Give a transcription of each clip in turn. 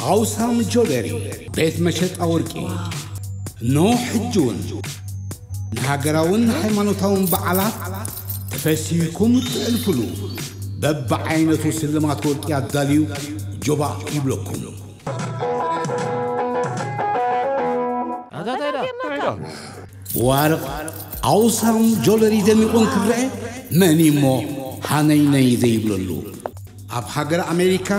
ኣውሳም ጆለሪ፣ ቤት መሸጣ ወርቂ። ኖ ሕጂ እውን ንሃገራውን ሃይማኖታውን በዓላት ተፈሲህኩም እትዕልፍሉ በብዓይነቱ ስልማት ወርቂ ኣዳልዩ ጆባእ ይብለኩም። ብዋርቕ ኣውሳም ጆለሪ ደሚቑ እንትረአ መን እሞ ሃነይነይ ዘይብለሉ? ኣብ ሃገር ኣሜሪካ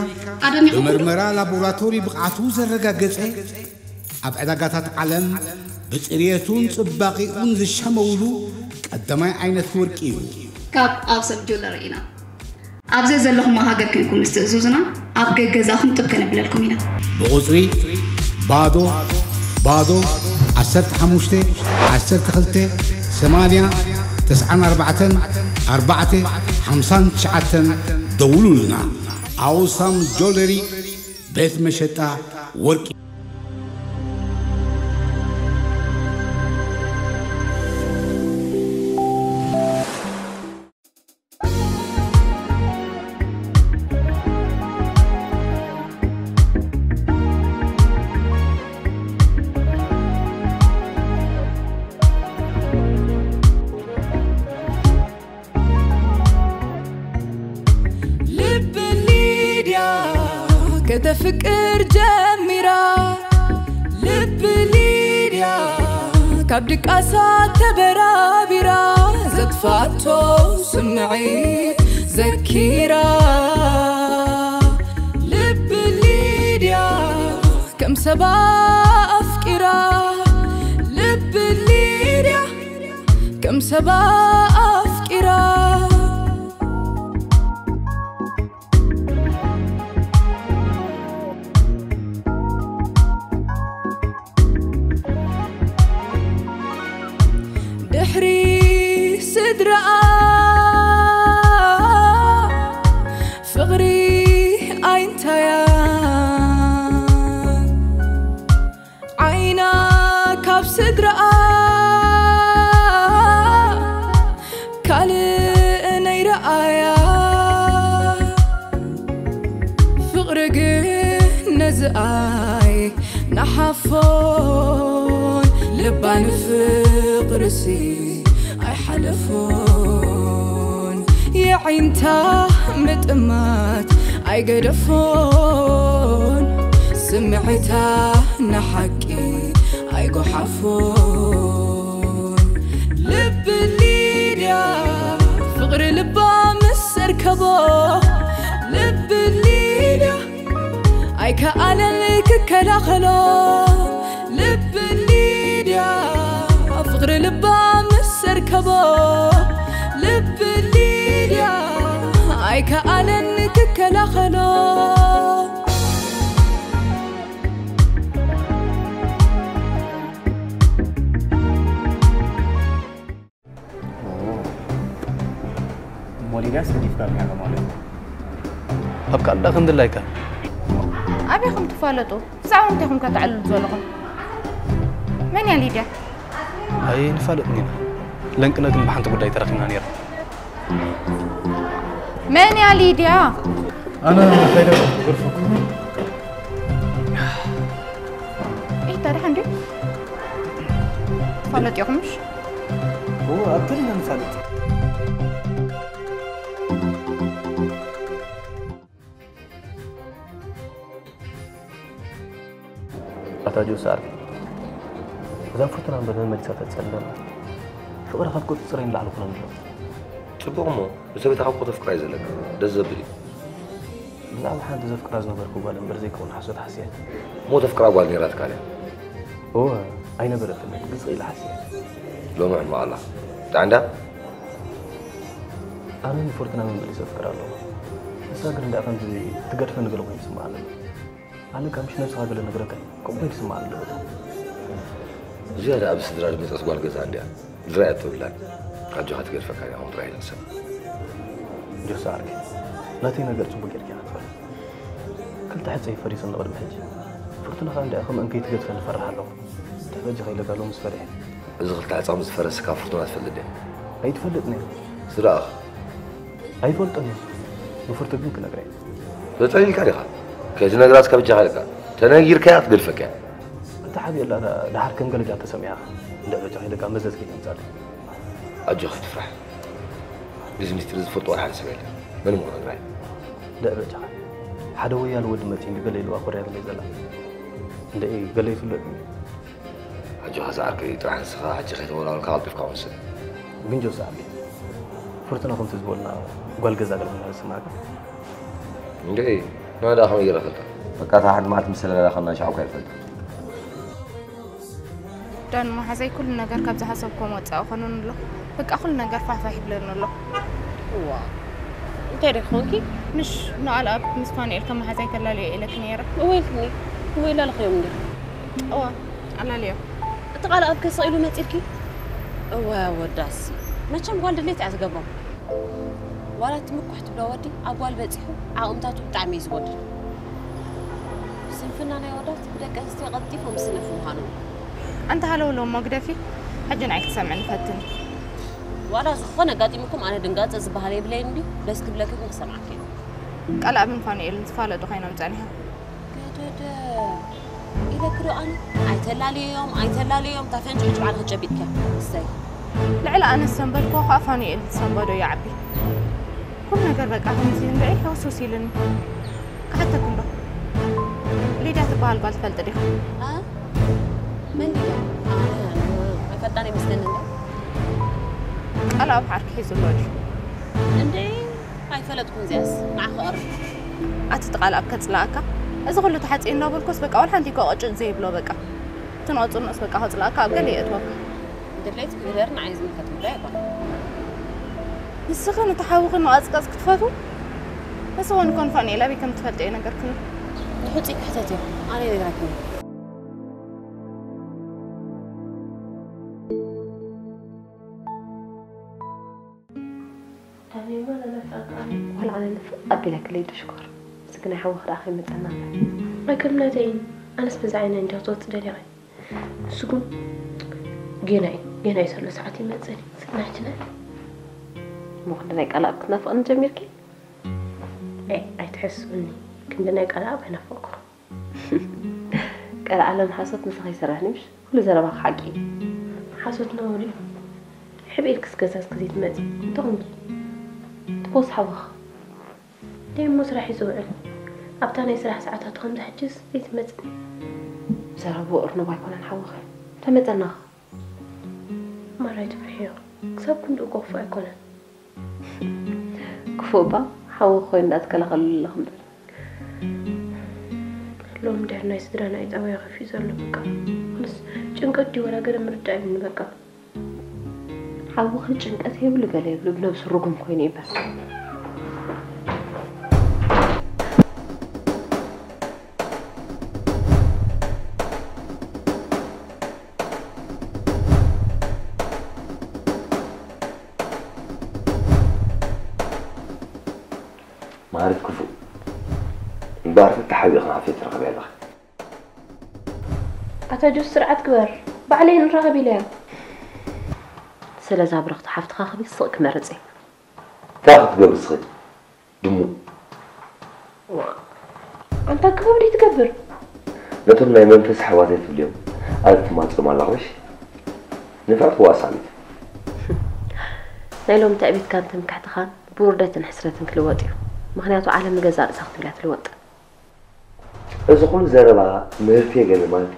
ኣደኒኹም። ብመርመራ ላቦራቶሪ ብቕዓቱ ዘረጋገጸ፣ ኣብ ዕዳጋታት ዓለም ብጽርየቱን ጽባቒኡን ዝሸመውሉ ቀዳማይ ዓይነት ወርቂ እዩ። ካብ ኣውሳም ጆለሪ ኢና። ኣብ ዘዘለኹሞ ሃገር ኮይንኩም ምስ ትእዝዙና ኣብ ገገዛኹም ጥብ ከነብለልኩም ኢና። ብቑጽሪ ባዶ ባዶ ዓሰርተ ሓሙሽተ ዓሰርተ ክልተ ሰማንያ ተስዓን ኣርባዕተን ኣርባዕተ ሓምሳን ትሽዓተን ደውሉልና። ኣውሳም ጆለሪ ቤት መሸጣ ወርቂ። ልቢ ሊድያ ከተፍቅር ጀሚራ፣ ልቢ ሊድያ ካብ ድቃሳ ተበራቢራ፣ ዘጥፋቶ ስምዒት ዘኪራ፣ ልቢ ሊድያ ከም ሰባ ኣፍቂራ፣ ልቢ ሊድያ ከም ሰባ ኣፍቂራ። ድሕሪ ስድራኣ ፍቕሪ ኣይንታያ፣ ዓይና ካብ ስድራኣ ካልእ ነይረኣያ። ፍቕሪ ግን ነዚ ኣይነሓፎን፣ ልባ ንፍቕርሲ ኣይሓለፎን። የዒንታ ምጥማት ኣይገደፎን፣ ስምዒታ ንሓቂ ኣይጎሓፎን። ልቢ ሊድያ ፍቕሪ ልባ ምስ ኣርከቦ፣ ልቢ ሊድያ ኣይከኣለን ክከላኸሎ። ልቢ ሊድያ ፍቕሪ ልባ ምስ ኣርከቦ፣ ልቢ ሊድያ ኣይከኣለን ክከላኸሎ። እሞ ሊድያስ ገዲፍካ ርኢኻ ማለት እዩ? ኣብ ካልእ ደኣ ከም ድላይካ። ኣበይ ከም ትፋለጡ? ብዛዕባ ምንታይ ኢኹም ከተዕልሉ ዘለኹም? መን እያ ሊድያ? ኣይንፋለጥን ኢና። ለንቅነ ግን ብሓንቲ ጉዳይ ተራኺብና ነይርና። መን እያ ሊድያ? ኣነ ከይደ ክገርፈኩም። ኢታ ደሓን ድዩ? ትፋለጡ ኢኹም ምሽ? እወ፣ ኣብ ገለ ኢና ንፋለጥ። ኣታ ጆስ ዓርከይ፣ እዛ ፍርቱና እምበር መመሊሳ ተጸልለና። ፍቕሪ ካብ ቁጽጽረይ ንላዕሊ ኮነ ኣሎ። ጽቡቕ እሞ፣ ንሰበይትኻ እኮ ተፍቅራ እዩ ዘለካ። ደስ ዘብል እዩ። ብዛዕባ ሓንቲ ዘፍቅራ ዝነበርኩ ጓል እምበር ዘይከውን ሓሶት ሓስያ። እሞ ተፍቅራ ጓል ነይራትካ ድያ? እወ፣ ኣይነበረትን፣ ግን ስቕ ኢለ ሓስያ። ሎሚ ሕማቕ ኣላ። እንታይ እንዳ? ኣነ ንፍርቱና መመሊሰ ኣፍቅራ ኣለኹ። ንሳ ግን እንዳ ከምዚ ትገድፈኒ ገለ ኮይኑ ይስምዓ ኣሎ። ኣነ ካብ ምሽ ነብስኻ ገለ ነግረካ እዩ። ከምኡ ኮይኑ ይስምዓ ኣሎ። እዚኣ ደኣ ኣብ ስድራ ዝመጸት ጓል ገዛ እንድያ። ዝረኣያ ትብላን። ኣጆኻ ትገድፈካ እያ፣ ከምኡ ጥራይ ኢላ ሰብ። ጆስ ዓርከይ፣ ናተይ ነገር ጽቡቕ ጌርካ ኢኻ ትፈልጥ። ክልተ ሕጸይ ፈሪሱኒ ቅድሚ ሕጂ። ፍርቱና ከኣ እንድያ ከምእን ከይትገድፈኒ እፈርሕ ኣለኹ። ድሕሪ ሕጂ ከይለካ ሎምስ ፈሪሐ። እዚ ክልተ ሕጻ ምስ ዝፈረሰ ካብ ፍርቱና ትፈልጥ ድያ? ኣይትፈልጥን እያ። ስድራኣኽ? ኣይፈልጦን እየ። ንፍርቱ ግን ክነግራ እየ። ተጸሊልካ ዲኻ? ከይትነግራ እስከ በጃኻ ኢልካ። ተነጊርካያ ክትገድፈካ እያ። እንተ ሓቢእላ ደሓር ከም ገለጃ እንተሰሚዓኻ እንድዕበጫ ከይደካ መዘዝ ከይተምጻለይ። ኣጆኻ ትፍራሕ። እዚ ሚስጢር ዝፈልጦ ዋላ ሓደ ሰብ የለን። መን እሞ ክነግራ እዩ? ድዕበጫኻ ሓደ ወያሉ ወዲ መጺኡ እንዲ ገለ ኢልዋ ኮርያ ትብለይ ዘላ። እንደ ገለ ይፍለጥ እዩ። ኣጆኻ ዝዓርከይ፣ ጥራሕ ንስኻ ሕጂ ከይተወላወልካ ቀልጢፍካ ወስን። ግን ጆስ ዓቢ ፍርቱና ከምቲ ዝበሉና ጓል ገዛ ገለ ኮይና ዝስማዕካ። እንደ ናዳ ከመይ ገይረ ፈልጣ? በቃ እታ ሓንቲ መዓልቲ ምስ ተለላኸና ሻዕኳ ይፈልጥ። ዳን መሓዛይ ኩሉ ነገር ካብ ዝሓሰብኮ ወፃኢ ኮኑን ኣሎ። በቃ ኩሉ ነገር ፋሕፋሕ ይብለኒ ኣሎ። እዋ እንታይ ደ ክኾንኪ? ምሽ ንኣልኣብ ምስ ፋኑኤል ከም መሓዛይ ተላልዮ ኢለኪ ነይረ። እወ ኢልክኒ። እወ ኢላ ለኽዮም እንዲ እዋ ኣላልዮ። እቲ ቃል ኣብ ከስቕ ኢሉ መፂልኪ? እወ ወዳሲ መቸም ጓል ድሌት እያ ትገብሮ። ዋላ እቲ ምኩሕ ትብሎ ወዲ ኣብ ጓል በፂሑ ዓቕምታቱ ብጣዕሚ እዩ ዝጎድል። ስንፍና ናይ ኣወዳት ብደቂ ኣንስትዮ ቀልጢፎም ዝስነፉ ምዃኖም። ኣንታ ሃለውለው እሞ ግደፊ። ሕጂ ንዓይ ክትሰምዕኒ ፈትኒ። ዋላ ዝኾነ ኣጋጢሙኩም ኣነ ድንጋፀ ዝበሃል የብለይን እንድዩ። ደስ ክብለኪ ግን ክሰምዓኪ እየ። ቃልኣብን ፋኑኤልን ዝፋለጡ ኮይኖም ፀኒሖም። ገደደ ኢለኪ ዶ ኣነ? ኣይተላልዮም ኣይተላልዮም እታ ፈንጂ ሕጂ ባዕልኺ ጨቢጥኪያ። እሰይ። ልዕሊ ኣነ ዝሰንበድክዎ ከዓ ፋኑኤል ዝሰንበዶ ይዓቢ። ኩሉ ነገር በቃ ከምዚ እንድዒ ሕውስውስ ኢሉኒ። ክሓተኩም ዶ? ሊድያ ትበሃል ጓል ትፈልጢ ዲኹም? ኣ? መን ድያ? ኣነ ኣይፈልጣን ይመስለኒ እንደ ቃልኣብ ዓርኪ ሒዙ ኣሎ ድዩ? እንደ ኣይፈለጥኩን እዚኣስ ንዓ ክቐርብ ኣቲ ቃልኣብ ከፅላኣካ እዚ ኩሉ ተሓፂ እናበልኩስ በቃ ዋላ ሓንቲ እኮ ቅጭጭ ዘይብሎ በቃ ትንቐፁ ንስ በቃ ከፅላኣካ ኣብ ገለ የእትወካ ድሌት ክግደር ንዓይ ዝምልከት ጉዳይ ኣይኮነ ንስኽን እቲ ሓውኽን ንቐፅቀፅ ክትፈትዉ ንስኽን ኮን ፋኑኤል ኣበይ ከም ትፈልጥዮ ነገርክኒ ንሑፂ ክሕተት እዮ ኣነ ነግራክኒ ዳንኤል ማን ኣላፍጣቃ ዋላ ኣነ ንፍቕ ኣቢለክለይ ዶ ሽኮር እዚ ግናይ ሓወኺ ደኣ ከይመፀና እምበር ኣይከምናተይ ኣነስ በዛ ዓይነ እንዲያ ክወፅ ደሊኸ ንሱ ግን ጌና እዩ ጌና እዩ ዘሎ ሰዓት ይመፅን እዩ ስናችነ እሞ ክንዲ ናይ ቃልኣብ ክትናፍቕኒ ጀሚርኪ ኤ ኣይትሐስብኒ ክንዲ ናይ ቃልኣብ ኣይናፈቅኩ ቀልዓለም ሓሶት ንስኻ ይሰርሕ ንምሽ ኩሉ ዘረባኺ ሓቂ እዩ ሓሶት ነውሪ እዩ ሕቢእልክስ ገዛስ ክዘይትመፂ እንተኾንኪ ትቦስ ሓወኺ ደይ እሞ ስራሕ እዩ ዝውዕል ኣብታ ናይ ስራሕ ሰዓታቱ ከምዚ ሕጅስ ዘይትመፅኒ ዘረብኡ እርኑብ ኣይኮነን ሓወኺ ተመፀናኻ ማራ ኣይትፍርሕዮ ክሳብ ክንድኡ ክፉእ ኣይኮነን ክፉእ እባ ሓወኺ ኮይኑ እንዳተከላኸለሉ ኣለኹ እምበር ሎም ድሕር ናይ ስድራና እዩ ጠባዩ ከፊኡ ዘሎ በቃ ምስ ጭንቀት ድዩ ወላ ገለ ምርዳእ ይብኒ በቃ ሓውኺ ጭንቀት የብሉ ገለ የብሉ ብነብሱ ርጉም ኮይኑ ይበል ማሪት ክፉእ እምበኣር ተተሓቢእኽን ኣፌት ትረኽብያ ኣለኺ ኣታ ጆስ ስርዓት ግበር ባዕለይ ንራኸብ ኢለያ ስለዛ ብርኽቲ ሓፍትኻ ክብል ስቕ ክመርጽ እየ እንታይ ክትገብሪ ስኺ ድሙ ኣንታ ክበብ ደይ ትገብር ነቶም ናይ መንፈስ ኣሕዋተይ ትብልዮም ኣነ ትማፀም ኣለኹ ምሽ ንፍዕቲ ዋሳኒት ናይ ሎሚ ትዕቢትካን ትምክሕትኻን ብውርደትን ሕስረትን ክልወጥ እዩ ምኽንያቱ ዓለም ንገዛእ ርእሳ ክትብል እያ ትልወጥ እዚ ኩሉ ዘረባ ምህርቲ የገለ ማለት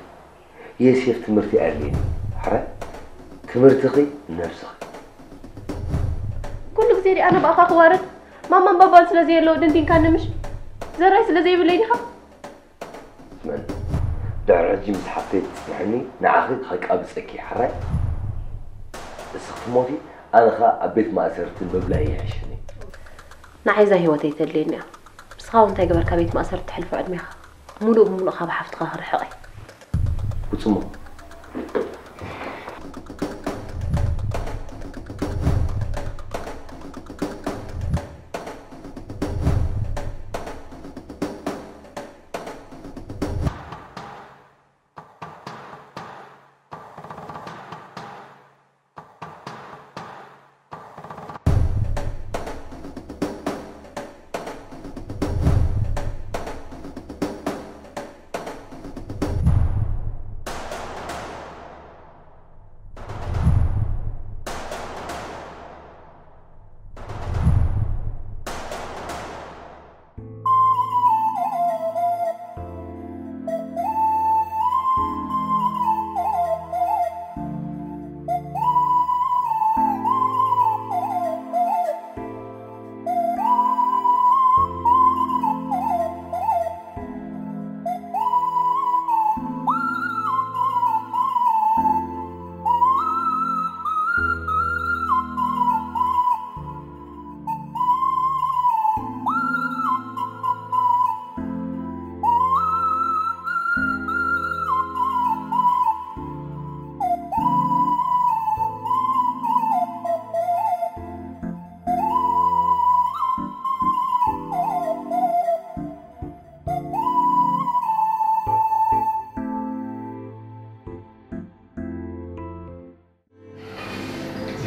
የሴፍ ትምህርቲ ኣድልየኒ ሕራይ ትምህርትኺ ነብስኺ ኩሉ ግዜ ዲኣ ነባእኻ ክዋረድ ማማን ባባን ስለ ዘየለዉ ድንዲንካ ንምሽ ዘራይ ስለ ዘይብለይ ዲኻ መን ድሕሪ ሕጂ ምስ ሓፍተይ ትፅንሕኒ ንዓኺ ከቃብፀኪ ሕራይ እስኺ ትሞቲ ኣነ ኸዓ ኣብ ቤት ማእሰርቲ ምብላይ ይሕሸኒ ንዓይ እዛ ህይወት ኣይተድልየኒ እያ ንስኻ እውን እንታይ ገበርካ ቤት ማእሰርቲ ተሕልፎ ዕድሜኻ ሙሉእ ብሙሉእ ካብ ሓፍትኻ ክርሕቕ እየ ውፅሞ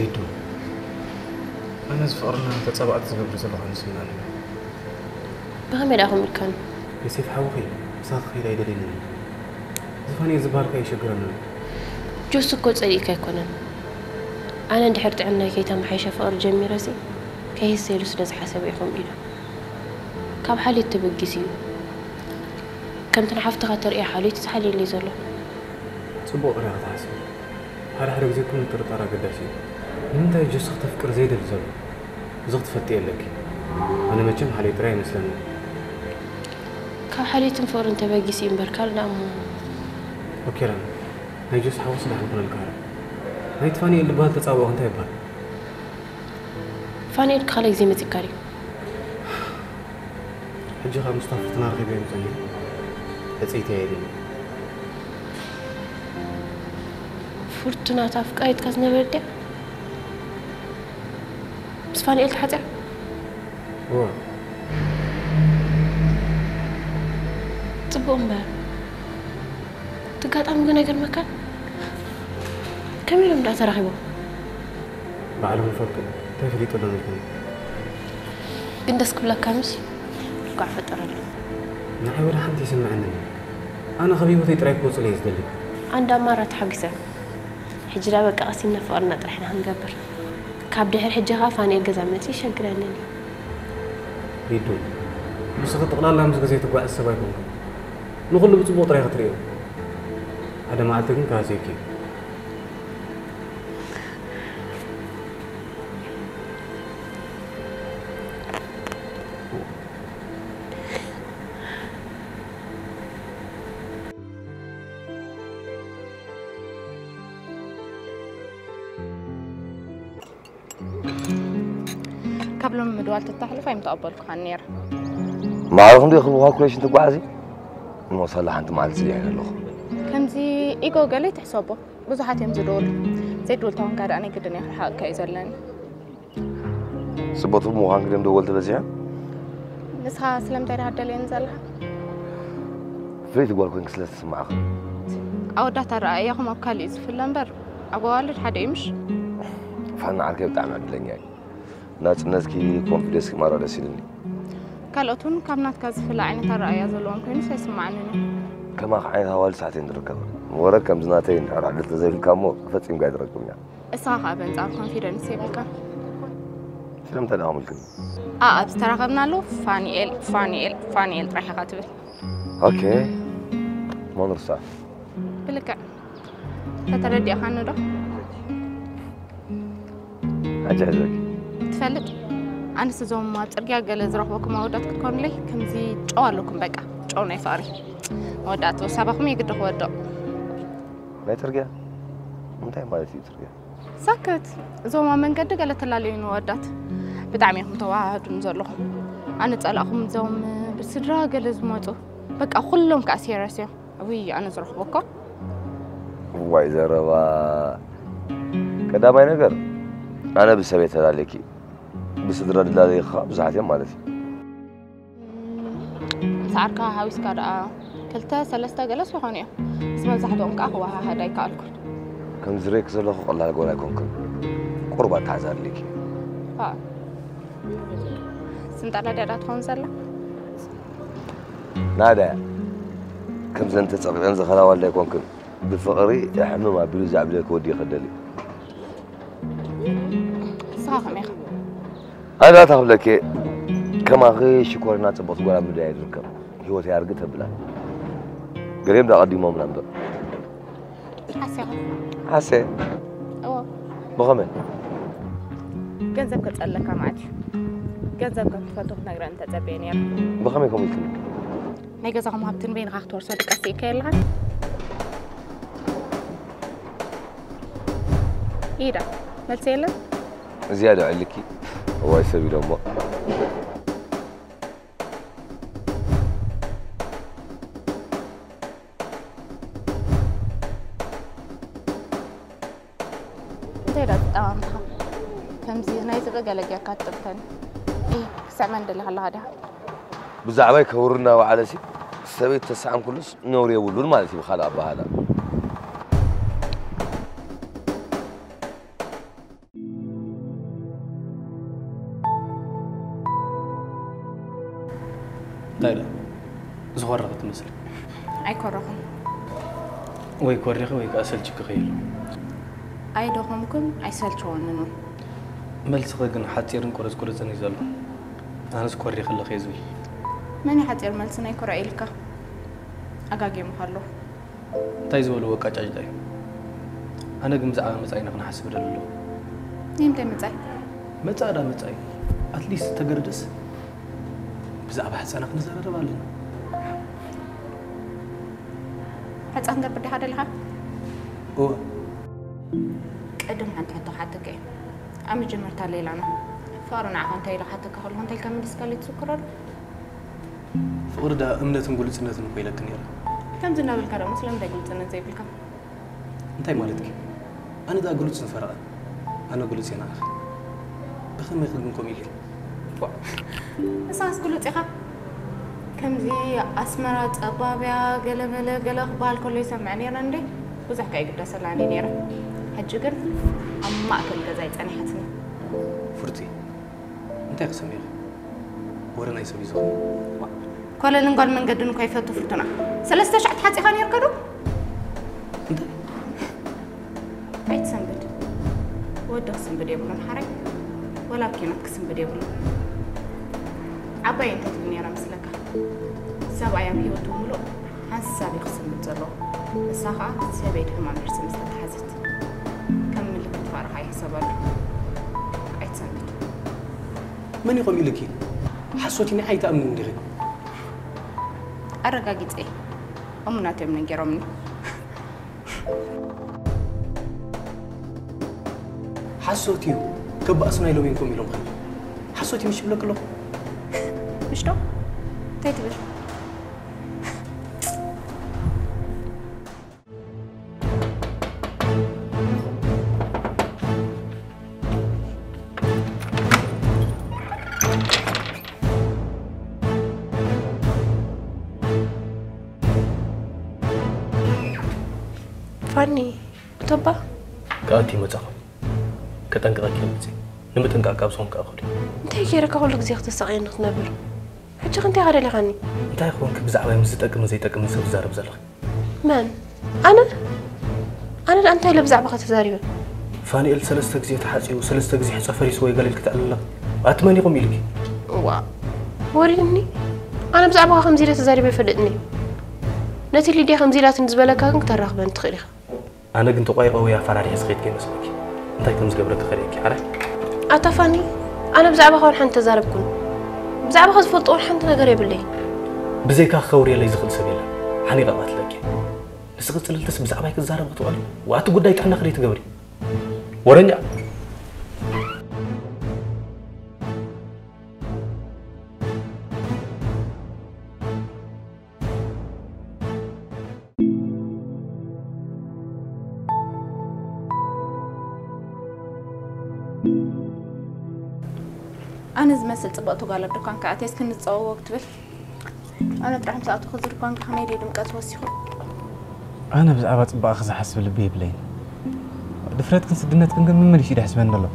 ሊዱ፣ ኣነ እዚ ፍቕርና ተጻባእቲ ዝገብር ዘለኹ ኮይኑ ይስምዓኒ። ብኸመይ ደኣ ከምኡ ኢልካኒ? ዮሴፍ ሓውኺ ምሳኺ ክኸይድ ኣይደልየንን። ዝፋንኤል ዝበሃል ከኣ የሸግረኒ ኣሎ። ጆስ እኮ ጸሊእካ ኣይኮነን። ኣነ እንድሕር ጥዕናይ ከይተመሓየሸ ፍቕሪ ጀሚረሲ ከይህሰ ኢሉ ስለ ዝሓሰበ እዩ ከምኡ ኢሉ። ካብ ሓልዮት ተበጊሱ እዩ። ከምቲ ንሓፍትኻ ተርእያ ሓልዮት እዩ ዝሓልየለይ ዘሎ። ጽቡቕ ጥራይ ክትሓስቢ። ሓደ ሓደ ግዜ እኮ ምጥርጣር ኣገዳሲ እዩ። ንምንታይ ጆስ ክተፍቅር ዘይደሊ ዘሎ? እዚ ክትፈልጥዮ ኣለኪ። ኣነ መቸም ሓልዮት ጥራይ ኣይመስለንን። ካብ ሓልዮትን ፍቕርን ተበጊሱ እዩ እምበር ካልእ ደኣ እሞ። ኦኬ ራሚ፣ ናይ ጆስ ሓጎስ ደሓን ኩነልካ። ናይቲ ፋንኤል ዝበሃል ተጻብኦ እንታይ ይበሃል? ፋንኤል ካልእ ግዜ መጺእካ ድዩ? ሕጂ ካብ ምስታ ፍርቱና ረኺበ እዮም ጸኒሑ። ሕጽይቲ እየ ኢሉኒ። ፍርቱና እታ ኣፍቃሪትካ ዝነበረት ድያ? ምስ ፋንኤል ተሓጺራ? እወ። ጽቡቕ እምበር። እቲ ኣጋጣሚ ግን ኣይገርመካን? ከመይ ኢሎም ደኣ ተራኺቦም? ባዕሎም ይፈልጡ። እንታይ ፈሊጠሎም ኢልክኒ? ግን ደስ ክብለካ ምሽ? እንኳዕ ፈጠረሉ። ንዓይ ወላ ሓንቲ ይስምዐንን እዩ። ኣነ ካብ ህይወተይ ጥራይ ክወጽእ እየ ዝደሊ። ኣንዳ ኣማራ ተሓጒሰ። ሕጂ ደኣ በቃ ቀሲንና ፍቕርና ጥራሕ ኢና ክንገብር። ካብ ድሕሪ ሕጂ ኸኣ ፋንኤል ገዛ መጺኡ ይሸግረንን እዩ። ሊዱ፣ ንስኺ ጠቕላላ ምስ ግዜ ትጓዓዝ ሰብ ኣይኮንክን። ንኹሉ ብጽቡቕ ጥራይ ክትርእዮ። ሓደ መዓልቲ ግን ክሃስየኪ እዩ። ካብ ሎሚ ምድዋል ተተሕልፍ ኣይምተቐበልኩኻን ነይረ። ማዕረ ክንደይ ክብሉ ካልኩሌሽን ትጓዓዚ? እሞ ሳላ ሓንቲ መዓልቲ ጽሊሐ ኣለኹ። ከምዚ ኢጎ ገለ ይትሕሰቦ። ብዙሓት እዮም ዝደውሉ። ዘይትብል ተኾንካ ደኣ ናይ ግድን እየ ክርሕቐካ እዩ ዘለኒ። ጽቡቕ ትብል ምዃን ግን እዮም ደወልቲ በዚሖም። ንስኻ ስለምንታይ ደኣ ትደልየኒ ዘለኻ? ፍልይቲ ጓል ኮይንኪ ስለ ዝተሰማዕኺ። ኣወዳት ኣረኣእያኹም ኣብ ካልእ እዩ ዝፍለ እምበር ኣብ ኣዋልድ ሓደ እዩ ምሽ? ፋና ዓርከይ ብጣዕሚ ዕድለኛ እዩ። ናጽነትኪ ኮንፊደንስኪ ማራ ደስ ኢሉኒ። ካልኦት እውን ካብ ናትካ ዝፍለ ዓይነት ኣረኣእያ ዘለዎም ኮይኑስ ኣይስምዓንን እዩ። ከማኺ ዓይነት ኣዋልድ ሳዕት እየን ዝርከባ። ወረ ከምዚ ናተይ እንድሕር ዕድል ተዘይብልካ እሞ ፈጺምካ ኣይትረክብን እያ። እስኻ ኸኣ በንጻር ኮንፊደንስ የብልካን። ስለምንታይ ደኣ ከምልክኒ? ኣኣብ ዝተራኸብናሉ ፋኒኤል ፋኒኤል ፋኒኤል ጥራሕ ኢኻ ትብል። ኦኬ። መን ርሳ? ብልክዕ ተተረዲእኻኒ ዶ? ሕጂ ሕዘኪ። ትፈልጥ ኣንስ እዞም ኣብ ጽርግያ ገለ ዝረኽበኩም ኣወዳት ክትኮኑለይ ከምዚ ጨው ኣለኩም በቃ ጨው ናይ ፍቕሪ መወዳእትኡ ሳባኹም የግዲ ክወድቕ። ናይ ጽርግያ እንታይ ማለት እዩ ጽርግያ? ሳክት እዞም ኣብ መንገዲ ገለ ተላለዩ ንወዳት ብጣዕሚ ኢኹም ተዋሃህዱን ዘለኹም። ኣነ ጸላእኹም እዞም ብስድራ ገለ ዝመጹ በቃ ኩሎም ከዓ ሴሪየስ እዮም። ውይ ኣነ ዝረኽቦ እኮ ዋይ ዘረባ። ቀዳማይ ነገር ኣነ ብሰበይ ተላለኪ ብስድራ ድላለይ ከዓ ብዙሓት እዮም ማለት እዩ። ምስ ዓርካ ሓዊስካ ደኣ ክልተ ሰለስተ ገለስ ይኾኑ እዮም። ምስ መብዛሕትኦም ከዓ ክወሃሃድ ኣይከኣልኩን። ከም ዝረይክ ዘለኹ ቀላል ጎል ኣይኮንክን። ቁርብ ኣተሓዛርልኪ። ስንጠላ ደዳ ትኸውን ዘላ ናዳ ከምዘን ተጸቂጠን ዝኸላዋልዳ ኣይኮንክን። ብፍቕሪ ሕምም ኣቢሉ ዛዕብለ ክወዲ ይኸደል እዩ። ንስኻ ከመይ ኢኻ? ኣነ ዳታ ክብለኪ ከማኺ ሽኮሪና ጽቡቕቲ ጓል ኣብ ምድር እያ ዝርከብ። ህይወት ያርግ ተብላ ገሊኦም ዳ ቀዲሞምና እምበር። ሓሴኻ? ሓሴ እዎ። ብኸመይ? ገንዘብ ከጸለካ ማለት እዩ። ገንዘብ ከም ትፈቱ ክትነግረኒ ተጸበየ ነይረ። ብኸመይ ከምኡ ኢልክኒ? ናይ ገዛኹም ሃብትን በይንኻ ክትወርሶ ድቃስ ኢካ የለኻ? ኢዳ መልሲ የለን? እዚኣ ዶ ዕልኪ እዋይ ሰብ ኢሎሞ። እንታይ ዳ ትጠማምትኻ? ከምዚ ናይ ዝብኢ ገለ ጌርካ ትጥብተኒ። ኢሂ፣ ክስዕመኒ ደሊኻ ኣለኻ ዲኻ? ብዛዕባይ ከውሪ እናወዓለሲ ሰበይቲ ተሰዓምኩሉስ ነውሪ የብሉን ማለት እዩ ብኻልእ ኣበሃህላ። እንታይ ደኣ ዝኾረኺ ትመስሊ? ኣይኮረኹን። ወይ ኮሪኺ ወይ ከኣ ሰልችኪ ከይሉ። ኣይደኸምኩን ኣይሰልቸወንን እውን። መልስኺ ግን ሓጺርን ቁርጽ ቁርጽን እዩ ዘሎ። ኣነስ ኮሪኺ ኣለኺ እየ ዝብል። መን እዩ ሓጺር መልሲ ናይ ኮራ ኢልካ? ኣጋጊሙካ ኣሎ። እንታይ ዝበሉ ወቃጫጭ ዳዩ? ኣነ ግን ብዛዕባ መጻኢና ክንሓስብ ደሊ ኣለኹ። ናይ ምንታይ መጻኢ? መጻኢ ዳ መጻኢ። ኣትሊስት ተገርደስ ብዛዕባ ሕጻና ክንዘራረብ ኣለና። ሕጻን ገርብ ዲኻ ደለኻ? እወ። ቅድም ሓንቲ ሕቶ ክሓተካ እየ። ኣብ መጀመርታ ሌላና ፍቕሪ ንዓኻ እንታይ ኢሉ ክሓተካ ከለኹ እንታይ ኢልካ መሊስካለይ ትዝክሮ ዶ? ፍቕሪ ደኣ እምነትን ግሉጽነትን እኮ ኢለኪ ነይረ። ከምዚ እናበልካ ደሞ ስለምንታይ ግሉጽነት ዘይብልካ? እንታይ ማለትኪ? ኣነ ደኣ ግሉጽ ንፈረቓ። ኣነ ግሉጽ እየ ንዓኺ። ብኸመይኺ ግን ከምኡ ኢልኪ? ፎዕ። ንስኻስ ግሉጽ ኢኻ። ከምዚ ኣስመራ ጸባብያ ገለመለ ገለ ክበሃል ከሎ ይሰምዕ ነይረ እንዴ? ብዙሕ ከይግደሰላኒ ነይረ። ሕጂ ግን ኣብ ማእከል ገዛይ ጸኒሓትኒ። ፍርቲ፣ እንታይ ክሰምዕ ኢኺ? ወረ ናይ ሰብ እዩ ዝኸውን። ኮለልን ጓል መንገድን እኮ ይፈቱ ፍርቱና። ሰለስተ ሻዕ ተሓጺኻ ነይርካ ዶ? እንታይ? ኣይትሰንብድ። ወዲ ክስንብድ የብሉን ሓራይ። ወላ ኣብ ኪናት ክስንብድ የብሉን። ዓባይ እንታይ ትብል ነይራ መስለካ? ሰብኣይ ኣብ ህይወቱ ምሉእ ሓንሳብ እዩ ክስንብድ ዘለዎ። ንሳ ኸኣ ሰበይቲ ሕማም ኤድስ ምስ ተተሓዘት ከም ምልክት ፍቕርኻ ይሕሰበሉ። ኣይትሰንብድ። መን እዩ ከምኡ ኢሉኪ? ሓሶት እዩ፣ ንዓይ ኣይትኣምንን ዲኺ? ኣረጋጊጸ። እሙናት እዮም ነጊሮምኒ። ሓሶት እዩ። ከባእሱና ኢሎም እዮም ከምኡ ኢሎምኺ። ሓሶት እዩ ምሽ ይብለኪ ኣለኹ። ምሽ ዶ? እንታይ ትብል? ፋኒ፣ እቶባ? ክኣቱ ይመጻኹ። ከጠንቅቐኪ መጺ። ንምጥንቃቕ ካብ ዝኾን ክኣኹ ድዩ? እንታይ ገይረካ ኩሉ ግዜ ክተሳቕየኒ ክትነብር? ሕጂ ከ እንታይ ኢኻ ደሊኻኒ? እንታይ ኮንኪ ብዛዕባይ ምስ ዝጠቅምን ዘይጠቅምን ሰብ ትዛረቢ ዘለኺ? መን? ኣነ? ኣነ ደኣ እንታይ ኢለ ብዛዕባኻ ተዛሪበ? ፋኒኤል ሰለስተ ግዜ ተሓጺቡ፣ ሰለስተ ግዜ ሕጾ ፈሪስዎ እዩ ገለ ኢልኪ ተዕልሊ ኣለኺ። ኣቲ መን ኢኹም ኢልኪ? እዋ፣ ወሪድኒ። ኣነ ብዛዕባኻ ከምዚ ኢለ ተዛሪበ ኣይፈልጥን እየ። ነቲ ሊድያ ከምዚ ኢላትኒ ዝበለካ ግን ክተራኽበኒ ትኽእል ኢኻ። ኣነ ግን ተቋይቐ ወይ ኣፈራሪሐ ዝኸይድ ከይመስለኪ። እንታይ ከም ዝገብረኪ ከርእየኪ፣ ሓራይ? ኣታ ፋኒ፣ ኣነ ብዛዕባኻ እውን ሓንቲ ተዛረብኩን። ብዛዕባኻ ዝፈልጦ እውን ሓንቲ ነገር የብለይን። ብዘይካ ከውርየለይ ዝኽእል ሰብ የለን። ሓኒቐ እቐትለኪ። ንስኺ ጽልልትስ ብዛዕባይ ክትዛረቢ ክትውዕሊ? ዋእ፣ እቲ ጉዳይ ጥዕናኺ ደይ ትገብሪ? ወረኛ። ኣነ ዝመስል ጽብቕቲ ጓል ኣብ ድኳንካ ኣትየስ ክንጸዋወ ክትብል፣ ኣነ ጥራሕ ምስ ኣተኹ እዚ ድኳንካ ከመይ ድዩ ድምቀት ወሲኹ? ኣነ ብዛዕባ ጽባቐኺ ዝሓስብ ልቢ የብለይን። ድፍረትክን ስድነትክን ግን መመሊሱ እዩ ደሕስበኒ ዘሎ።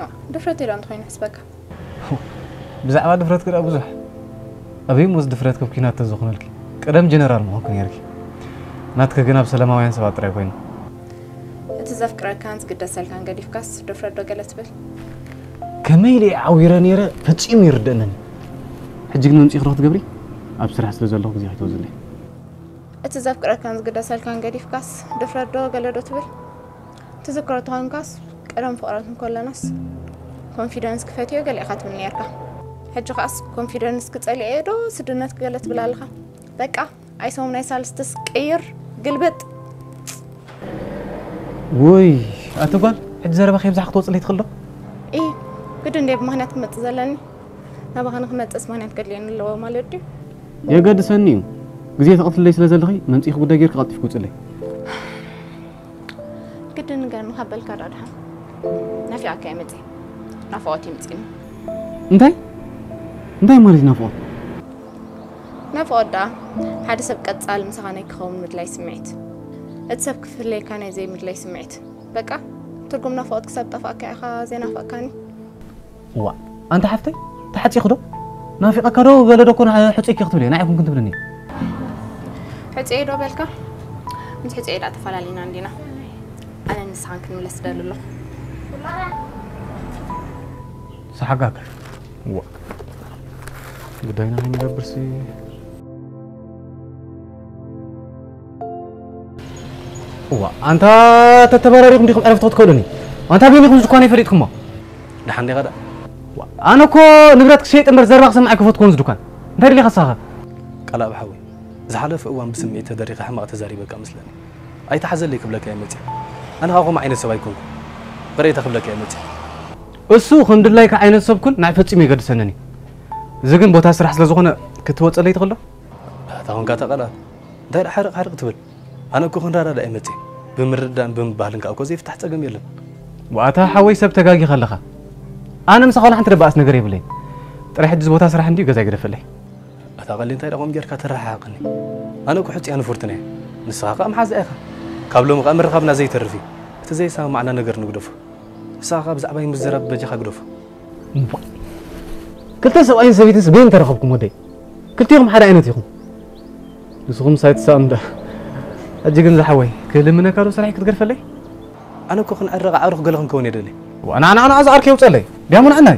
ኦ፣ ድፍረተይ ዶ እንተኾይኑ ይሕስበካ? ብዛዕባ ድፍረትኪ ደኣ ብዙሕ። ኣበይ እሞ እዚ ድፍረትኪ ኣብ ኲናት ተዝኾነልኪ፣ ቀደም ጀነራል ምኾንኪ ነይርኪ። ናትኪ ግን ኣብ ሰላማውያን ሰባት ጥራይ ኮይኑ። እቲ ዘፍቅረካን ዝግደሰልካን ገዲፍካስ ድፍረት ዶ ገለ ትብል? ከመይ ኢለ እየ ዓዊረ ነይረ ፈጺሙ ይርደኣንን። ሕጂ ግን መምጺእኺ ዶ ክትገብሪ? ኣብ ስራሕ ስለ ዘለኹ ግዜ ከይትወስድለይ። እቲ ዘፍቅረካን ዝግደሰልካን ገዲፍካስ ድፍረት ዶ ገለ ዶ ትብል? ትዝክሮ ተኾይንካስ ቀደም ፍቕረት እንከለናስ ኮንፊደንስ ክፈትዮ ገለ ኢኻ ትብል ነይርካ። ሕጂ ኸኣስ ኮንፊደንስ ክጸልኦ እየ ዶ ስድነት ክገለ ትብል ኣለኻ? በቃ ኣይሰሙን ናይ ሳልስትስ ቅይር ግልብጥ። ውይ ኣቲ ጓል፣ ሕጂ ዘረባ ከየብዛሕ ክትወፅለይ ትኽእል ዶ? ኢ ግድ እንደ ብምኽንያት ክመጽእ ዘለኒ ናባኻ ንክመጽእስ ምኽንያት ከድልየኒ ኣለዎ ማለት ድዩ? የገድሰኒ እዩ። ግዜ ተቐትልለይ ስለ ዘለኺ መምጺእኺ ጉዳይ ጌርኪ ቀልጢፍኪ ውፅለይ። ግድን ንገርኒ ካብ በልካ ዶ ድሓን ናፊቐካ እየ መጺእ። ናፍቖት ይምጺኒ። እንታይ? እንታይ ማለት እዩ ናፍቖት? ናፍቖት ደኣ ሓደ ሰብ ቀጻሊ ምሳኻ ናይ ክኸውን ምድላይ ስምዒት። እቲ ሰብ ክፍለየካ ናይ ዘይምድላይ ስምዒት። በቃ ትርጉም ናፍቖት ክሳብ ጠፋእካ ኢኻ ዘይናፈቕካኒ። እዋ ኣንታ ሓፍተይ ተሓጺኹ ዶ? ናፊቐካ ዶ ገለ ዶ ኮነ ሕጹይኪ ክትብሊ፣ ንዓይ ኮንኩን ትብልኒ። ሕጹየ ዶ በልካ? ምስ ሕጹየ ዳ ተፈላለና እንዲና። ኣነ ንስኻን ክንምለስ ደሊ ኣለኹ። ሰሓጋክ። ዋ። ጉዳይና ከይንገብርሲ። ዋ፣ ኣንታ ተተበራሪኹም ዲኹም ዕረፍቲ ክትከዱኒ? ኣንታ በይንኹም ዝኳነ ይፈሊጥኩሞ። ደሓን ዲኻ ደኣ? ዋ፣ ኣነ እኮ ንብረት ክሸይጥ እምበር ዘረባ ክሰምዕ ኣይከፈትኩን ዝድኳን። እንታይ ደሊኻ ንስኻ? ቃል ኣብ ሓወይ፣ ዝሓለፈ እዋን ብስምዒት ተደሪኸ ሕማቕ ተዛሪበካ መስለኒ። ኣይትሓዘለይ ክብለካ እየ መፅእ። ኣነ ኻኹም ዓይነት ሰብ ኣይኮንኩ። ቅሬታ ክብለካ እየ መፅእ። እሱ ከም ድላይካ ዓይነት ሰብ ኩን፣ ንዓይ ፈጺሙ የገድሰንን እዩ። እዚ ግን ቦታ ስራሕ ስለ ዝኾነ ክትወጸለይ ትኽእል ዶ? ኣታ ኾንካ ተቐላት። እንታይ ደኣ ሓርቕ ሓርቕ ትብል? ኣነ እኮ ክንረዳዳእ እየ መፅእ። ብምርዳን ብምባህልን ከኣ እኮ ዘይፍታሕ ጸገም የለን። ዋታ ሓወይ ሰብ ተጋጊኻ ኣለኻ። ኣነ ምሳኻ ዋላ ሓንቲ ደባኣስ ነገር የብለይ። ጥራይ ሕጂ እዚ ቦታ ስራሕ እንድዩ ገዛ ይግደፈለይ። ኣታ ቀሊ እንታይ ደኣ ከምኡ ጌርካ ተረሓሓቕኒ? ኣነ እኮ ሕጹያ ንፉርትን እየ። ንስኻ ከኣ መሓዛ ኢኻ። ካብ ሎሚ ከኣ ምርኻብና ዘይተርፍ እዩ። እቲ ዘይሰማማዕና ነገር ንግደፎ። ንስኻ ከኣ ብዛዕባይ ምዝራብ በጃኻ ግደፎ። እምቧ። ክልተ ሰብኣይን ሰበይትንስ በየን ተረኸብኩም ወደይ? ክልቲኹም ሓደ ዓይነት ኢኹም። ንስኹም ሳይትሳም ዳ። ሕጂ ግን ዝሓወይ፣ ክልምነካ ዶ ስራሐይ ክትገድፈለይ? ኣነ እኮ ክንዕረቕ ዓዕሩኽ ገለ ክንከውን እየ ደሊ። ዋና፣ ና፣ ና፣ እዚ ዓርኪ የውፀለይ። ዲያሞ ንዓናይ።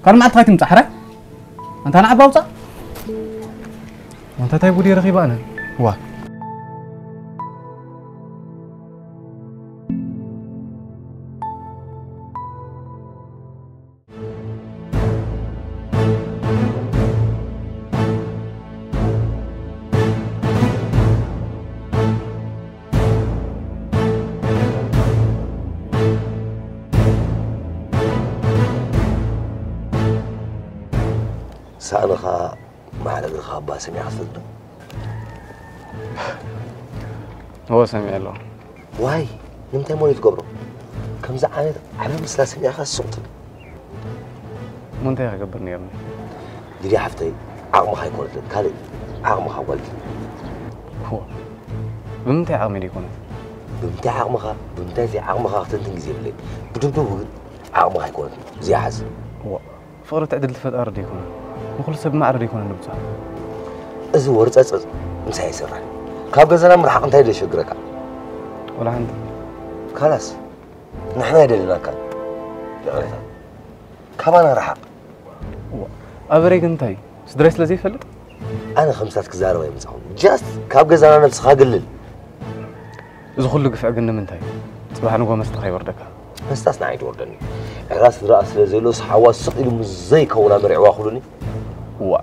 ካልእ መዓልቲ ካይትምጻእ ሕራይ? ኣንታ ንዓባ ኣውጻእ። ኣንታ ታይ ጉድ ረኺባ ኣነ። ዋ። ሳእንኻ ማዕረ እግርኻ እባ ሰሚዕካ ትፈልጥ ዶ? እወ፣ ሰሚዐ ኣለኹ። ዋይ፣ ንምንታይ ሞኒ ትገብሮ? ከምዚ ዓይነት ዓቢ ምስላ ሰሚዕካ ሱቕ ትብል። እሞ እንታይ ክገብር ነይሩኒ? ሊድያ ሓፍተይ፣ ዓቕምኻ ኣይኮነትን፣ ካልእ ዓቕምኻ ጓል። እወ፣ ብምንታይ ዓቕሚ ደይኮነት? ብምንታይ ዓቕምኻ፣ ብምንታይ ዘይዓቕምኻ ክትንትን ግዜ የብለይን። ብድብድቡ ግን ዓቕምኻ ኣይኮነትን፣ ዘይሓዝ። እወ፣ ፍቕሪ ትዕድልቲ ፈጣሪ ዶ ኣይኮነን? ንኹሉ ሰብ ማዕረ ዶ ኣይኮነን ንብጽሖ? እዚ ወርጸጽ ምሳይ ኣይስራሕን። ካብ ገዛና ምርሓቕ እንታይ ዶ የሸግረካ? ወላ ሓንቲ። ካላስ፣ ንሕና ኣይደለናካን። ይቕሬታ። ካባና ርሓቕ። እዋ፣ ኣበረይ ግን እንታይ? ስድራይ ስለ ዘይፈልጥ? ኣነ ከምሳት ክዛረብ ኣይመጻኹን። ጃስት ካብ ገዛና ነብስኻ ግልል። እዚ ኩሉ ግፍዒ ግን ንምንታይ? ጽባሕ ንግሆ መስተ ከይወርደካ። መስታስ ንዓይ ትወርደኒ። ዕራ ስድራኣ ስለ ዘየሎስ ሓዋ ስቕ ኢሉ ምስ ዘይከውን ኣመሪዕዋ ክብሉኒ። እዋ፣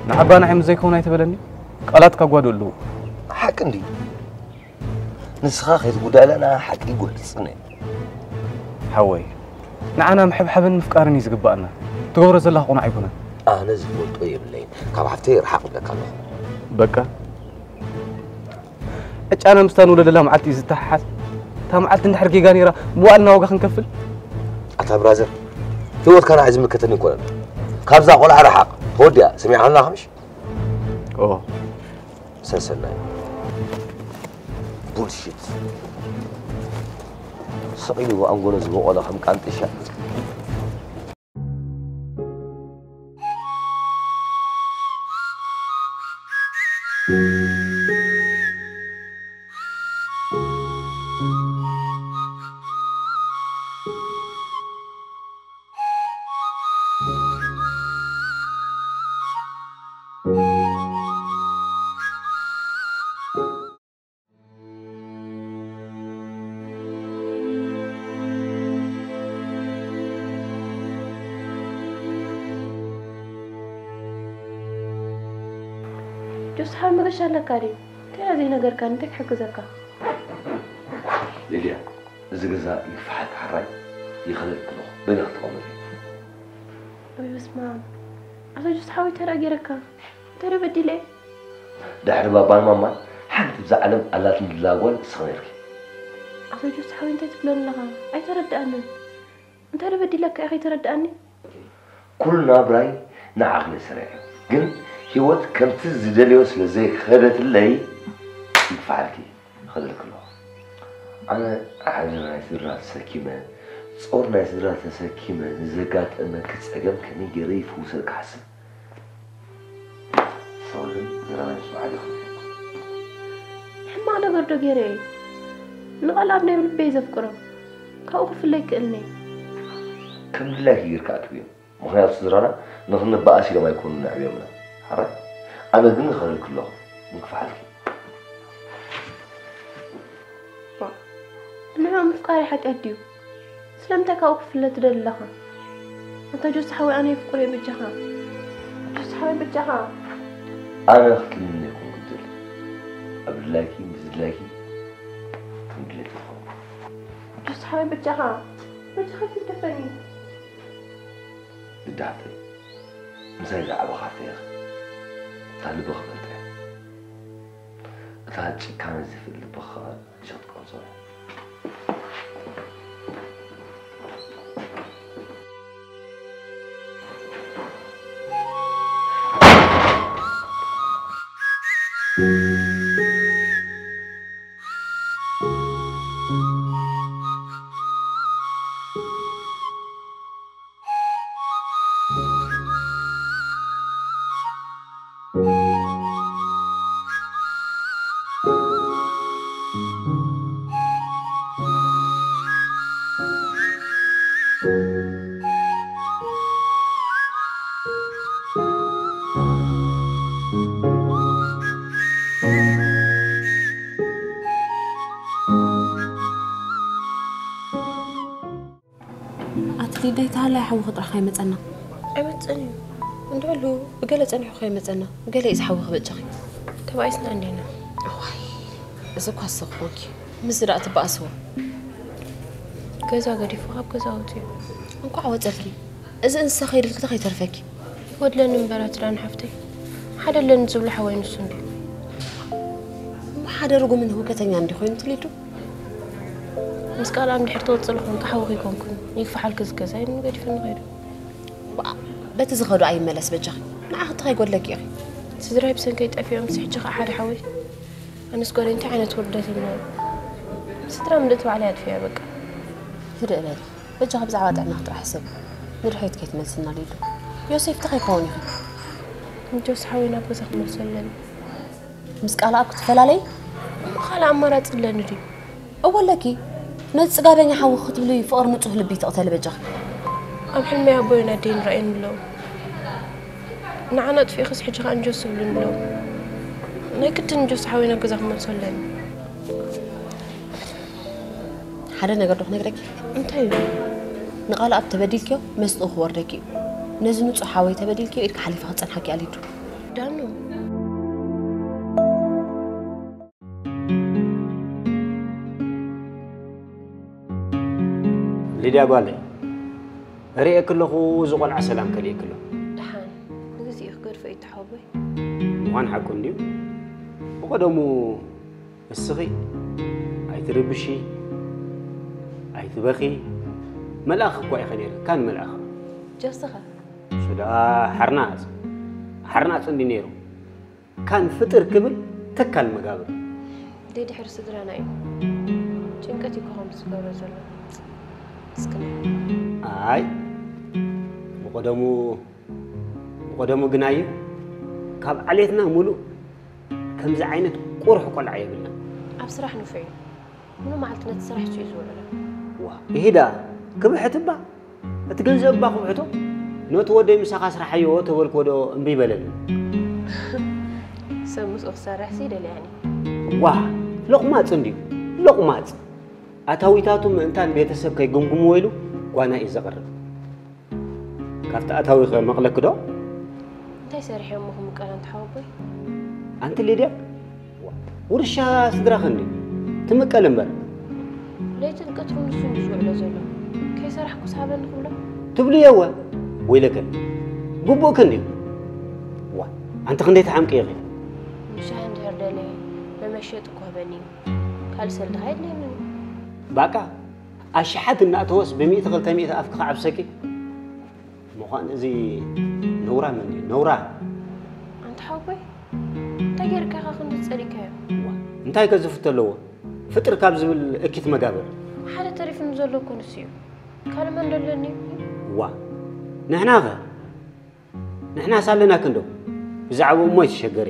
ንዓባ ንዓይ ምስ ዘይከውን ኣይትበለኒ። ቃላትካ ጓዶ ኣለዉ። ሓቂ እንድዩ። ንስኻ ከይትጉዳእለና ሓቂ ይጎድጽኒ። ሓወይ፣ ንዓና ምሕብሓብን ምፍቃርን እዩ ዝግባኣና። ትገብሮ ዘለኻ ቁኑዕ ኣይኮነን። ኣነ ዝፈልጦ የብለይን። ካብ ሓፍተይ ርሓቕ እብለካ ኣለኹ። በቃ። ዕጫና ምስታ ንውለደላ መዓልቲ እዩ ዝተሓሓዝ። እታ መዓልቲ እንድሕር ጌጋ ነይራ፣ መዋእልና ዋጋ ክንከፍል። ኣታ ብራዘር፣ ህይወትካ ንዓይ ዝምልከተኒ ኣይኮነን። ካብዛ ቆልዓ ርሓቕ። ተወዲኣ፣ ሰሚዕኻና ከምሽ? ኦ። ሰሰናዩ። ቡልሺት። ስቕ ኢሉ ኣንጎሎ ዝበቖለ ከም ቃንጥሻ። ጆስ፣ ሓው መገሻ ኣለካ ድዩ? እንታይ ዘይነገርካኒ? እንታይ ክሕግዘካ? ሊድያ፣ እዚ ገዛ ይግፋሓልካ ሕራይ፣ ይኸለልክ ኣለኹ። በይነ ክትቐመጥ። ወይ በስመ ኣብ። ኣታ ጆስ ሓወይ፣ እንታይ ደኣ ገይረካ? እንታይ ደኣ በዲለ? ድሕሪ ባባን ማማን ሓንቲ ብዛ ዓለም ኣላትኒ ዝብላ ጓል ንስኺ ነይርኪ። ኣታ ጆስ ሓወይ፣ እንታይ ትብለኒ ኣለኻ? ኣይተረድኣንን። እንታይ ደኣ በዲለካ ኢኻ ከይተረድኣኒ? ኩሉ ናብራይ ንዓኺ እየ ሰሪዐ። ግን ህይወት ከምቲ ዝደልዮ ስለ ዘይከደትለይ ይግፋሓልኪ። ይኸለልክ ኣለኹ። ኣነ ዓድሪ ናይ ስድራ ተሰኪመ፣ ጾር ናይ ስድራ ተሰኪመ ንዘጋጠመኪ ጸገም ከመይ ገይረ ይፍውሰልኪ ክሓስብ። ሕማቕ ነገር ዶ ገይረ እየ? ንቓልኣብ ናይ ልበይ ዘፍቅሮ ካብኡ ክፍለ ኣይክእልን እየ። ከም ድላይኪ ጌርካ ኣትውዮም። ምኽንያቱ ስድራና ንኽንበኣስ ኢሎም ኣይኮኑን ኣዕብዮምና። ሓራይ? ኣነ ግን እኸደልኪ ኣለኹ። ንክፍሓልኪ። ዋ፣ ንዕኡ ምፍቃር ሓጢኣት ድዩ? ስለምንታይ ካብኡ ክፍለ ትደሊ ኣለኻ? ኣንታ ጆስ ሓወይ፣ ኣነ የፍቅር እየ፣ በጃኻ። ጆስ ሓወይ፣ በጃኻ። ኣነ ክትልምኒ ኣይኮንኩን ዝደሊ። ኣብ ድላይኪ፣ ምስ ድላይኪ፣ ከም ድሌት ይኸውን። ጆስ ሓወይ፣ በጃኻ። በጃኻ ይግደፈኒ። ግዳፍተይ፣ ምሳይ ዝዓበኻ ኣፍተይ ኢኺ። እታ ልቢ ክፈልጣ እየ። እታ ጭካነ ዝፍል ልቢ ኸኣ ሸጥ ቀንሶ። ኣቲ ሊደይ ተሃላይ ሓዊ ክጥራሕ ከይመጸና። ኣይመጽእን እዩ። እንድሕሉ ብገለ ጸኒሑ ከይመጸና። ብገለ እዩ ዝሓዊ ክበጨኺ። ተባኢስና እንዲና። እዋይ፣ እዚ እኳ ስኽ ኮንኪ። ምስዚ ደኣ ትበኣስዎ። ገዛ ገዲፉ ካብ ገዛ ወጺኡ። እንኳዕ ወጸልኪ። እዚ እንስሳ ከይድልክቲ ከይተርፈኪ። ይጎድለኒ እምበር ኣቲ ዳን ሓፍተይ። ሓደ ኣለኒ ዝብሎ ሓወይ ንሱ እንድዩ። እሞ ሓደ ርጉምን ህውከተኛ እንዲ ኮይኑ ትሊዱ? ምስ ቃልኣም ድሕር ትቕጽል ኾንካ ሓውኺ ኮንኩን። ይግፋሓልኪ ዝገዛ ኢሉኒ ገዲፉኒ ኸይዱ። ዋእ፣ በቲ ዝኸዶ ኣይመለስ በጃኺ። ንዓኺ እንታይ ከይጎድለኪ ኢኺ? ስድራይ ብሰንከይ ጠፊኦምስ ሕጂ ኸኣ ሓደ ሓወይ? ኣነስ ጓለይ እንታይ ዓይነት ውርደት እዩ እሞ? ስድራ ምልእቲ ባዕለይ ኣጥፊኣ በቃ። ህድእ በሊ። በጃኺ ብዛዕባ ጥዕናኺ ጥራሕ ሕሰቢ። ንድሕሪት ከይትመልስና ሊዱ። ዮሴፍ እንታይ ከይከውን ኢኺ? ንጆስ ሓወይ ናብ ገዛ ክመልሶ ኣለኒ። ምስ ቃልኣብ ክትፈላለይ? እሞ ካልእ ኣማራጺ ኣለኒ ድዩ? እወ ኣለኪ። ነዚ ጽጋበኛ ሓዊ ክትብሊ ፍቕሪ ንጹህ ልቢ ትቕተሊ በጃኺ። ኣብ ሕልመይ ኣቦይን ኣደይን ራእዩኒ ኣለዉ። ንዓና ኣጥፊእኽስ ሕጂ ኸኣ ንጆስ ዝብሉኒ ኣለዉ። ናይ ግድን ንጆስ ሓወይ ናብ ገዛ ክመልሶ ኣለኒ። ሓደ ነገር ዶ ክነግረኪ? እንታይ እዩ? ንቓልኣብ ተበዲልክዮ መስጥኡ ክወርደኪ እዩ። ነዚ ንጹህ ሓወይ ተበዲልክዮ ኢድኪ ሓሊፋ ክጸንሓኪ ኣሊዱ። ዳኑ። ሊድያ ጓለይ፣ ርእየኪ ኣለኹ፣ እዚ ቖልዓ ሰላም ከልእኪ ኣሎ። ደሓን፣ ንግዚኡ ክገድፎ እዩ ተሓወቦይ። ምዃን ሓቁ እንድዩ። ብቐደሙ እስኺ ኣይትርብሺ፣ ኣይትበኺ። መልኣኽ እኳ ኢኺ ነይርኪ፣ ካን መልኣኽ። ጆስኸ? እሱ ደኣ ሓርናጽ፣ ሓርናጽ እንዲ ነይሩ። ካን ፍጥር ክብል ተካል መጋብር። ደድሕሪ ስድራና እዩ። ጭንቀት እዩ ክኸውን ዝገብሮ ዘሎ። ምስክና። ኣይ፣ ብቐደሙ፣ ብቐደሙ ግናዩ፣ ካብ ዓሌትና ሙሉእ ከምዚ ዓይነት ቁሩሕ ቆልዓ የብልና። ኣብ ስራሕ ንፉዕ እዩ። ሙሉእ መዓልቲ ነቲ ስራሕ እሱ እዩ ዝውዕሎ። ዋ፣ ይሂዳ፣ ክብሕት እባ። እቲ ገንዘብ እባ ክብሕቶ፣ ነቲ ወደይ ምሳኻ ስራሓዮ ተበልክዎ ዶ እምቢ በለኒ? ሰብ ምስኡ ክሰርሕሲ ደልያኒ። ዋ፣ ሎቕማጽ እንድዩ፣ ሎቕማጽ። ኣታዊታቱ ምእንታን ቤተሰብ ከይግምግምዎ ኢሉ ጓና እዩ ዘቕርብ። ካብቲ ኣታዊኸ መቕለኪ ዶ? እንታይ ሰሪሐ እሞ ክምቀል ኣንታ ሓወቦይ? ኣንቲ ሊድያ፣ ውርሻ ስድራኺ እንድዩ፣ ትምቀል እምበር። ለይትን ቀትርን ንሱ እንድዩ ዝውዕሎ ዘሎ። ከይሰራሕኩስ ሃበኒ ክብሎ? ትብልዮ እወ፣ ወይለከ፣ ግቡእኪ እንድዩ። ዋ፣ ኣንቲ ክንደይ ትሓምቂ ኢኺ። ንሻሂ እንድሕር ደለየ፣ መመሸጢ ክህበኒ እዩ። ካልእ ሰልዲ ከ የድልየንን እዩ። ባቃ፣ ኣሽሓት እናእተወስ ብሚእቲ ክልተ ሚእቲ ኣፍኪ ክዓብሰኪ። ምዃን እዚ ነውራ ምን እዩ? ነውራ። ኣንታ ሓወቦይ፣ እንታይ ጌርካ ኢኻ ክንዲ ጸሊእካዮ? ዋ፣ እንታይ ከ ዝፍቶ ኣለዎ? ፍጥር ካብ ዝብል እኪት መጋብር። ሓደ ተሪፉኒ ዘሎ እኮ ንሱ እዩ። ካልእ መን ደለኒ? ዋ፣ ንሕና ኸ? ንሕናስ ኣለና ክንዶ? ብዛዕባ እሞ ኣይትሸገሪ።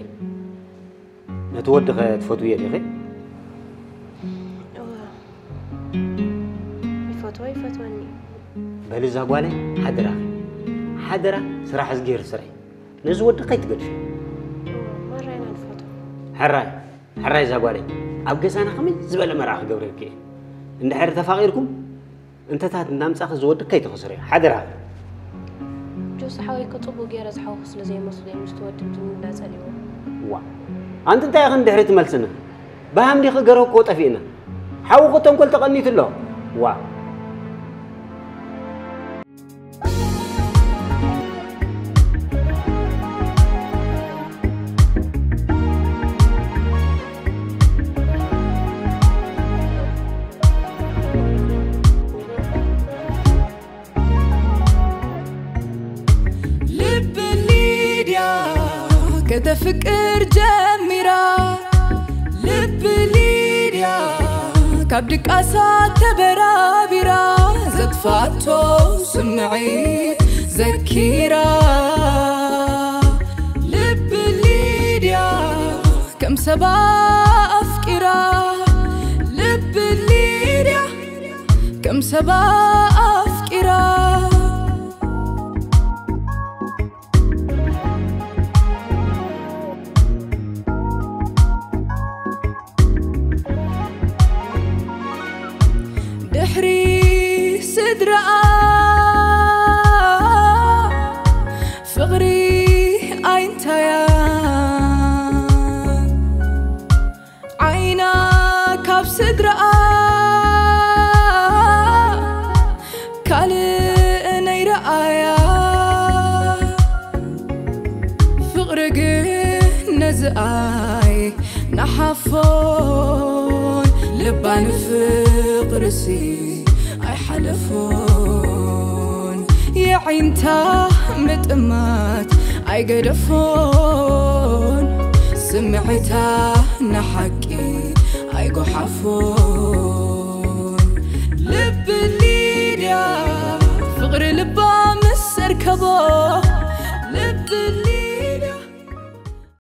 ነቲ ወዲ ከ ትፈትውዮ ዲኺ? እዋ፣ ይፈትዎ ይፈትወኒ። በሊ እዛ ጓለይ፣ ሓደራኺ፣ ሓደራ፣ ስራሕ ዝገይር ስርሒ። ነዚ ወዲ ከይትገድፊ። እዋ፣ ማራ ኢና ንፈትዎ። ሕራይ፣ ሕራይ እዛ ጓለይ፣ ኣብ ገዛና ከመይ ዝበለ መርዓ ክገብረልኪ እየ። እንድሕር ተፋቒርኩም እንተታት እናምጻኺ ዝወዲ ከይትኸስርዮ ሓደራ። ጆስ ሓወይ እኮ ጽቡቕ ገይረ ዝሓወኹ ስለ ዘይመስሎ እዩ ምስቲ ወዲ ድንና ጸሊዎ። ዋ፣ ኣንቲ እንታይ ኢኺ ንድሕሪት ትመልስና? ብሃም ዲኺ ገርህ እኮ ጠፊእና። ሓዊ እኮ ተንኮል ተቐኒቱ ኣሎ። ዋ። ልቢ ሊድያ ከተፍቅር ጀሚራ፣ ልቢ ሊድያ ካብ ድቃሳ ተበራቢራ፣ ዘጥፋቶ ስምዒት ዘኪራ። ልቢ ሊድያ ከም ሰባ ኣፍቂራ፣ ልቢ ሊድያ ከም ሰባ ኣፍቂራ። ድሕሪ ስድራኣ ፍቕሪ ኣይንታያ ዓይና ካብ ስድራኣ ካልእ ነይረኣያ። ፍቕሪ ግን ነዝኣይ ንሓፎን ልባ ንፍቕርሲ ኣይሓለፎን። የዒንታ ምጥማት ኣይገደፎን። ስምዒታ ንሓ